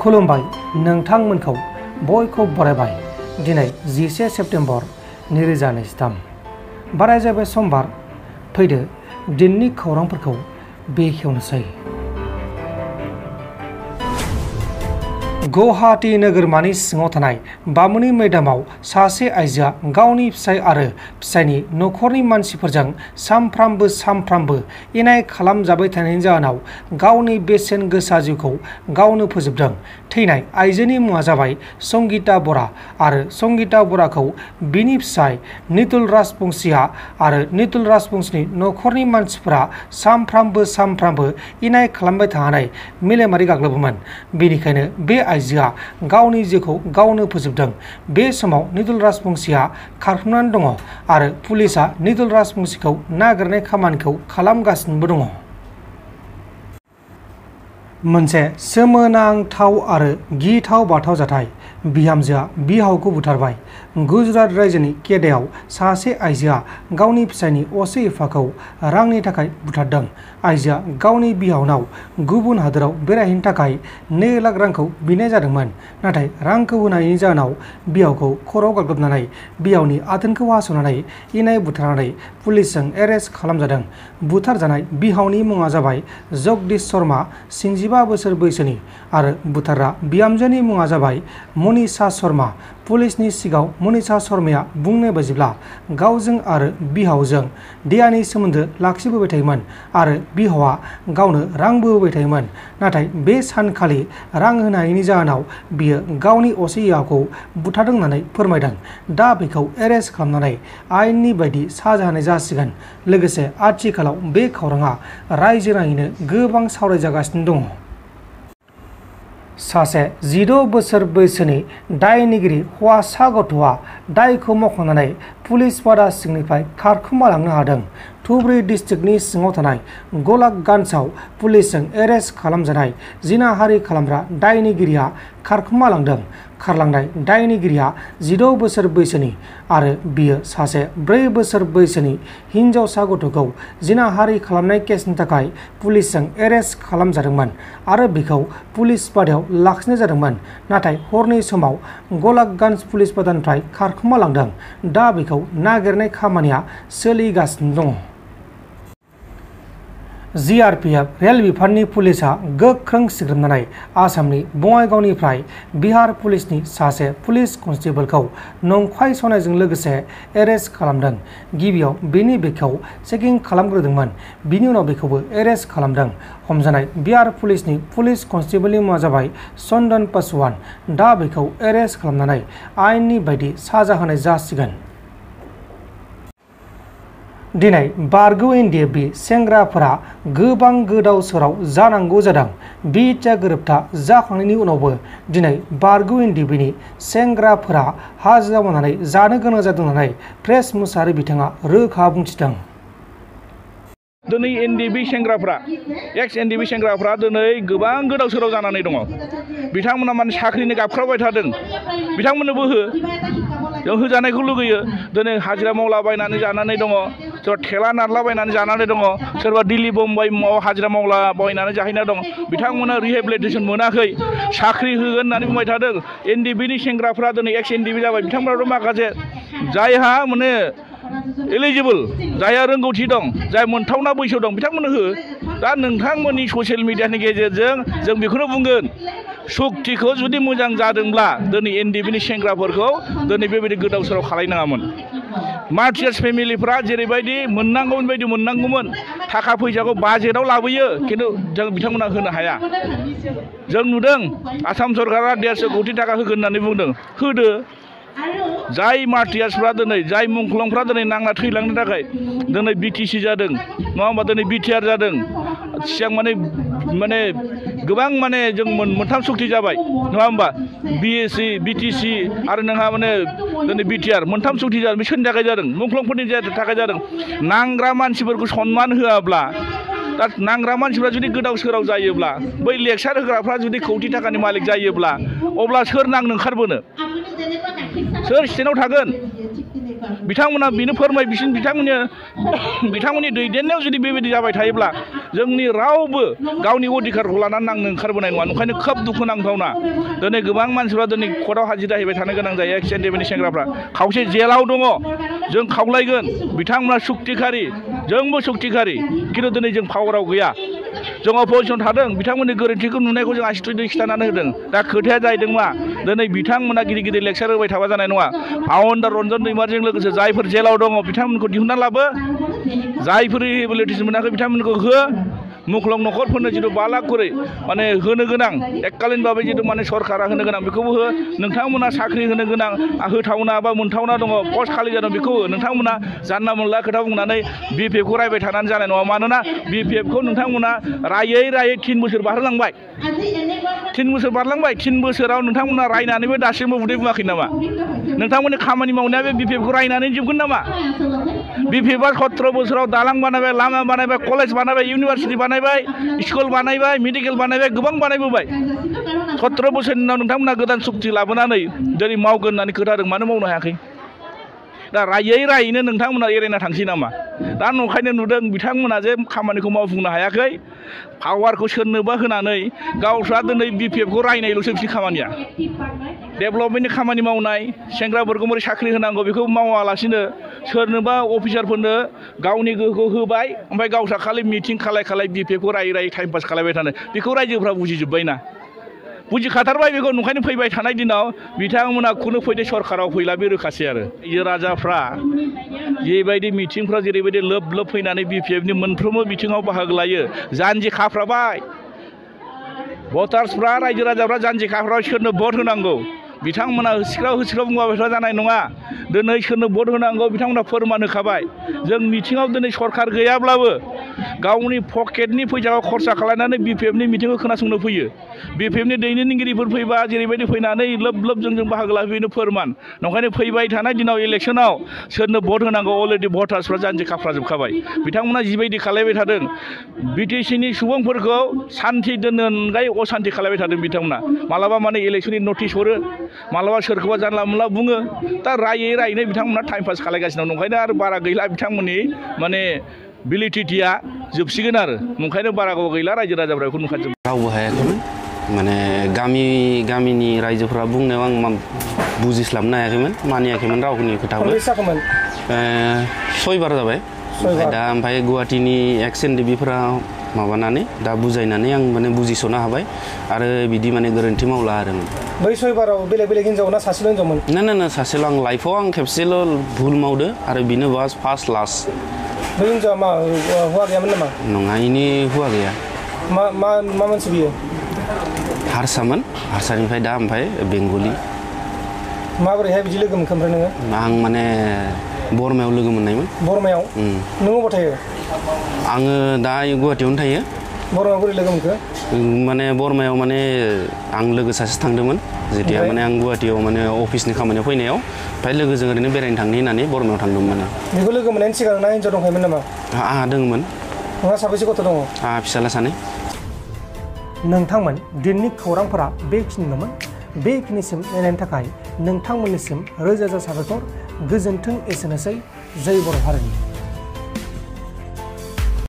खुलुमबाय नोंथांमोनखौ बयखौ बरायबाय दिनै 11 सेप्तेम्बर 2023 बाराय जाबाय समबार फैदो दिननि खौरांफोरखौ बेखेवनोसै। गुवाहाटी नोगोरमानि सिङाव थानाय बामुनि मैदामाव सासे आइजोआ गावनि फिसाय आरो फिसायनि नखरनि मानसिफोरजों सामफ्रामबो इनाय खालामजाबाय थानायनि जाहोनाव गावनि बेसेन गोसा जिउखौ गावनो फोजोबदों। थैनाय आइजोनि मुङा जाबाय संगीता बरा आरो संगीता बराखौ बिनि फिसाय नितुल राजबंशीआ आरो नितुल राजबंशीनि नखरनि मानसिफोरा सामफ्रामबो इनाय खालामबाय थानानै मेलेमारि गाग्लोबोमोन। बेनिखायनो बे आइजोआ गावनि जिउखौ गावनो फोजोबदों। बे समाव नितुल राजबंशीआ खारखुमानानै दङ आरो पुलिसआ नितुल राजबंशीखौ नागिरनाय खामानिखौ खालामगासिनो दङ। मोनसे सोमोनांथाव आरो गिथाव बाथाव जाथाय। बिहामजोआ बिहावखौ बुथारबाय। गुजरात रायजोनि केदायाव सासे आइजोआ गावनि फिसायनि असे बिफाखौ रांनि थाखाय बुथारदों। आइजोआ गावनि बिहावनाव गुबुन हादोराव बेरायहैनो थाखाय 2 लाख रांखौ बिनाय जादोंमोन, नाथाय रांखौ होनायनि जाहोनाव बिहावखौ खर'आव गाग्लोबनानै बिहावनि आथोनखौ हास'नानै इनाय बुथारनानै पुलिसजों एरेस्ट खालामजादों। बुथारजानाय बिहावनि मुङा जाबाय जगदीश शर्मा, 65 बोसोर बैसोनि आरो बुथारग्रा बिहामजोनि मुङा जाबाय मनीषा शर्मा। पुलिसनि सिगाङाव मनीषा शर्माया बुंनाय बायदिब्ला गावजों आरो बिहावजों देहानि सोमोन्दो लाखिबोबाय थायोमोन आरो बिहावा गावनो रांबो होबाय थायोमोन, नाथाय बे सानखालि रां होनायनि जाहोनाव बियो गावनि असे बिहावखौ बुथारदों होननानै फोरमायदों। दा बेखौ एरेस्ट खालामनानै आयेननि बायदि साजा होनाय जासिगोन। लोगोसे आथिखालाव बे खौराङा रायजोनाङैनो गोबां सावरायजागासिनो दङ। सासे 16 बोसोर बैसोनि दायनिगिरि हौवासा गथ'आ दायखौ मावखांनानै पुलिस बादा सिंनिफ्राय खारखुमालांनो हादों। धुबरी डिस्ट्रिक्टनि सिङाव थानाय गलाकगन्जआव पुलिसजों एरेस्ट खालामजानाय जिनाहारि खालामग्रा दायनिगिरिया खारखुमालांदों। खारलांनाय दायनिगिरिया 16 बोसोर बैसोनि आरो बियो सासे 4 बोसोर बैसोनि हिनजावसा गथ'खौ जिनाहारि खालामनाय केसनि थाखाय पुलिसजों एरेस्ट खालामजादोंमोन आरो बिखौ पुलिस बादायाव लाखिनाय जादोंमोन, नाथाय हरनि समाव गलाकगन्ज पुलिस बादानिफ्राय खारखुमालांदों। दा बेखौ नागिरनाय खामानिया सोलिगासिनो दङ। जिआरपिएफ रेल बिफाननि पुलिसआ गोख्रों सिग्रोमनानै आसामनि बङाइगावनिफ्राय बिहार पुलिसनि सासे पुलिस कनस्टेबलखौ नंखाय सनायजों लोगोसे एरेस्ट खालामदों। गिबियाव बेनि बेगखौ चेकिं खालामग्रोदोंमोन, बिनि उनाव बेखौबो एरेस्ट खालामदों। हमजानाय बिहार पुलिसनि पुलिस कनस्टेबलनि मुङा जाबाय चन्दन पासवान। दा बेखौ एरेस्ट खालामनानै आयेननि बायदि साजा होनाय जासिगोन। दिनै बारगौ ndfb सेंग्राफोरा गोबां गोदाव सोराव जानांगौ जादों। बिटिआ गोरोबथा जाखांनायनि उनावबो दिनै बारगौ ndfbनि सेंग्राफोरा हाजिरा मावनानै जानो गोनां जादों होननानै प्रेस मुसाहारि बिथाङा रोखा बुंथिदों। दिनै ndfb सेंग्राफ्रा एक्स ndfb सेंग्राफ्रा दिनै गोबां गोदाव सोराव जानानै दङ। बिथांमोना माने साख्रिनि गाबख्रावबाय थादों। बिथांमोननोबो जों होजानायखौ लुगैयो। दिनै हाजिरा मावलाबायनानै जानानै दङ, सोरबा थेला नारलाबायनानै जानानै दङ, सोरबा दिल्ली बम्बाइआव हाजिरा मावलाबायनानै जाहैना दं। बिथांमोना रिहेबिलिटेसन मोनाखै, साख्रि होगोन होननानै बुंबाय थादों। ndfbनि सेंग्राफ्रा दिनै एक्स ndfb जाबाय। बिथांमोनाथ' माखासे जायहा माने एलिजिबल, जायहा रोंगौथि दं, जाय मोनथावना बैसो दं, बिथांमोननो हो। दा नोंथांमोननि ससियेल मिडियानि गेजेरजों जों बेखौनो बुंगोन, सक्तिखौ जुदि मोजां जादोंब्ला दिनै ndfbनि सेंग्राफोरखौ दिनै बेबायदि गोदाव सोराव खालायनाङामोन। मार्टियार्स फेमिलिफ्रा जेरैबायदि मोननांगौमोन बायदि मोननांगौमोन, थाखा फैसाखौ बाजेटआव लाबोयो, खिन्थु बिथांमोना होनो हाया। जों नुदों आसाम सरकारा 150 कोटि थाखा होगोन होननानै बुंदों, होदो। जाय मार्टियार्सफ्रा दिनै, जाय मुंख्लंफ्रा दिनै नांना थैलांनो थाखाय दिनै बिटिसि जादों, नङा होमबा, दिनै बिटिआर जादों। सिगां माने गोबां माने जों मोनथाम सक्ति जाबाय, नङा होमबा, बिएसि, बिटिसि आरो नोंहा माने दिनै बिटिआर, मोनथाम सक्ति जादों। बे सोरनि थाखाय जादों? मुंख्लंफोरनि थाखाय जादों। नांग्रा मानसिफोरखौ सनमान होआब्ला, दा नांग्रा मानसिफ्रा जुदि गोदाव सोराव जायोब्ला, बै लेक्सार होग्राफ्रा जुदि कौटि थाखानि मालिक जायोब्ला, अब्ला सोर नांनो ओंखारबोनो, सोर स्टेन्डआव थागोन? बिथांमोना बेनो फोरमाय, बिथांमोननि दैदेननायाव जुदि बेबायदि जाबाय थायोब्ला जोंनि रावबो गावनि अधिकारखौ लानानै नांनो ओंखारबोनाय नङा ओंखायनो खोब दुखुनांथावना दिनै गोबां मानसिफ्रा दिनै कर्टआव हाजिरा हैबाय थानो गोनां जायो एक्स एनडिएफबिनि सेंग्राफ्रा खावसे जेलाव दङ जों खावलायगोन बिथांमोना सुक्तिखारि जोंबो सुक्तिखारि खिन्थु दिनै जों पावाराव गैया जों अपोजिसन थादों बिथांमोननि गोरोन्थिखौ नुनायखौ जों आसि थुयै खिन्थानानै होदों दा खोथाया जाहैदों मा दिनै बिथांमोना गिदिर गिदिर लेक्सार होबाय थाबा जानाय नङा फाउन्डार रन्जन दैमारिजों लोगोसे जायफोर जेलाव दङ बिथांमोनखौ दिहुनना लाबो जायफोर रिहेबिलिटेसन मोनाखै बिथांमोनखौ हो मुख्लं न'खरफोरनो जिथु 5 लाख करै माने होनो गोनां एककालीनभाबै जिथु माने सरकारा होनो गोनां बेखौबो हो नोंथांमोना साख्रि होनो गोनां होथावना बा मोनथावना दङ पस्ट खालि जादों बेखौ हो नोंथांमोना जानला मोनला खोथा बुंनानै बिपिएफखौ रायबाय थानानै जानाय नङा मानोना बिपिएफखौ नोंथांमोना रायै रायै 3 बोसोर बारहोलांबाय 3 बोसोर बारलांबाय 3 बोसोराव नोंथांमोना रायनानैबो दासिमबो उदै बुङाखै नामा नोंथांमोननि खामानि मावनाया बे बिपिएफखौ रायनानै जोबगोन नामा बिपिएफआ 17 बोसोराव दालां बानायबाय लामा बानायबाय कलेज बानायबाय इउनिभार्सिटि बानायबाय स्कुल बानायबाय मेडिकेल बानायबाय गोबां बानायबोबाय 17 बोसोरनि उनाव नोंथांमोना गोदान सुक्ति लाबोनानै दिनै मावगोन होननानै खोथादों मानो मावनो हायाखै दा रायै रायैनो नोंथांमोना एरायना थांसै नामा दा नंखायनो नुदों बिथांमोना जे खामानिखौ मावफुंनो हायाखै पावारखौ सोरनोबा होनानै गावस्रा दिनै बिपिएफखौ रायनायल'सो बिसोरनि खामानिया डेभेलपमेन्टनि खामानि मावनाय सेंग्राफोरखौ बोरै साख्रि होनांगौ बेखौ मावालासिनो सोरनोबा अफिसारफोरनो गावनि गोहोखौ होबाय ओमफ्राय गावस्रा खालि मिटिं खालाय बिपिएफखौ रायै रायै टाइम पास खालायबाय थानो बेखौ रायजोफ्रा बुजिजोब्बायना बुजिखाथारबाय बेखौ नंखायनो फैबाय थानाय दिनाव बिथांमोना खुनु फैदे सरकाराव फैला बे रोखासै आरो रायजो राजाफ्रा जेबायदि मिटिंफ्राव जेरैबायदि लोब लोब फैनानै बिपिएफनि मोनफ्रोमबो बिथिङाव बाहागो लायो जानजि खाफ्राबाय भटार्सफ्रा रायजो राजाफ्रा जानजि खाफ्राबाय सोरनो भट होनांगौ बिथांमोना होसिख्राव बुंबाय जानाय नङा दिनै सोरनो भट होनांगौ बिथांमोना फोरमान होखाबाय जों मिटिङाव दिनै सरकार गैयाब्लाबो गावनि पकेटनि फैसाखौ खरसा खालामनानै बिपिएफनि मिटिंखौ खोनासंनो फैयो बिपिएफनि दैदेनगिरिफोर फैबा जेरैबायदि फैनानै लोब लोब जों बाहागो लाफैनो फोरमान नंखायनो फैबाय थानाय दिनाव इलेक्सनाव सोरनो भट होनांगौ अलरेडि भटार्सफ्रा जानजि खाफ्राजोबखाबाय बिथांमोना जिबायदि खालायबाय थादों बिटिसिनि सुबुंफोरखौ सान्थि दोननो अनगायै असान्थि खालायबाय थादों बिथांमोना मालाबा माने इलेक्सननि नटिस हरो मालाबा सोरखौबा जानला मोनला बुङो दा रायै रायैनो बिथांमोना टाइम पास खालायगासिनो दं नंखायनो आरो बारा गैला बिथांमोननि माने बिलिटिटिया जोबसिगोन आरो नंखायनो बारा गोबाव गैला रायजो राजाफ्रा बेखौ नुखाजोब रावबो हायाखैमोन माने गामिनि रायजोफोरा बुंनायाव आं बुजिस्लाबनो हायाखैमोन मानियाखैमोन रावनि खोथाखौ 6 बार जाबाय दा ओमफ्राय गुवाहाटीनि एक्स एनडिएफबिफोरा माबानानै दा बुजायनानै आं माने बुजिस'नो हाबाय आरो बिदि माने गोरोन्थि मावला आरो बै 6 बाराव बेलेग हिनजाव ना सासेल' हिनजावमोन ना सासेल' आं लाइफआव आं खेबसेल' भुल मावदो आरो बेनो बास फार्स्ट लास्ट बै हिनजावा मा हौवा गैयामोन नामा नङा इनि हौवा गैया मा मानसि बियो हारसामोन हारसानिफ्राय दा ओमफ्राय बेंगलि माबोरैहाय बिदि लोगो मोनखो ओमफ्राय नोङो आं माने बरमायाव लोगो मोननायमोन बरमायाव नों बबाव थायो आङो दा गुवाहाटीयावनो थायो बरमायाव बोरै लोगो मोनखो माने बरमायाव माने आं लोगो सासे थांदोंमोन जेथिया माने आं गुवाहाटीयाव माने अफिसनि खामानियाव फैनायाव ओमफ्राय लोगोजों ओरैनो बेरायनो थांनो होननानै बरमायाव थांदोंमोन बेखौ लोगो मोननायनि सिगां ना हिनजाव दंखायोमोन नामा आंहा दङमोन नोंहा साबेसे गथ' दङ आंहा फिसाला सानै नोंथांमोन दिनैनि खौरांफोरा बेखिनिल'मोन बेखिनिसिम नायनायनि थाखाय नोंथांमोननिसिम रोजा रोजा साबायखर गोजोन्थों एसेनोसै जय बर' हारिनि